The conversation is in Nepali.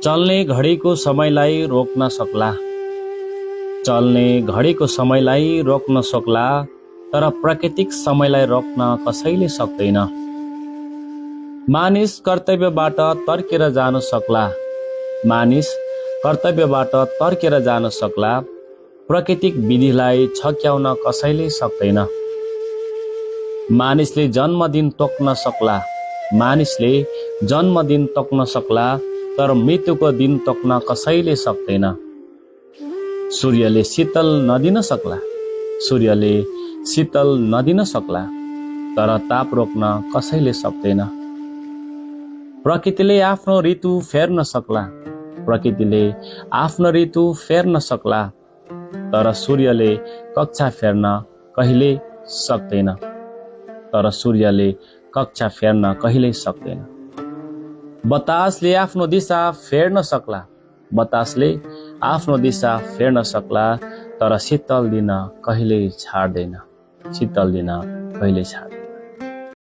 चल्ने घडीको समयलाई रोक्न सक्ला, चल्ने घडीको समयलाई रोक्न सक्ला, तर प्राकृतिक समयलाई रोक्न कसैले सक्दैन। मानिस कर्तव्यबाट तर्केर जान सक्ला, मानिस कर्तव्यबाट तर्केर जान सक्ला, प्राकृतिक विधिलाई छक्याउन कसैले सक्दैन। मानिसले जन्मदिन तोक्न सक्ला, मानिसले जन्मदिन तोक्न सक्ला, तर मृत्युको दिन तोक्न कसैले सक्दैन। सूर्यले शीतल नदिन सक्ला, सूर्यले शीतल नदिन सक्ला, तर ताप रोक्न कसैले सक्दैन। प्रकृतिले आफ्नो ऋतु फेर्न सक्ला, प्रकृतिले आफ्नो ऋतु फेर्न सक्ला, तर सूर्यले कक्षा फेर्न कहिले सक्दैन, तर सूर्यले कक्षा फेर्न कहिले सक्दैन। बतासले आफ्नो दिशा फेर्न सक्ला, बतासले आफ्नो दिशा फेर्न सक्ला, तर शीतल दिन कहिले छाड्दैन, शीतल दिन कहिले छाड्दैन।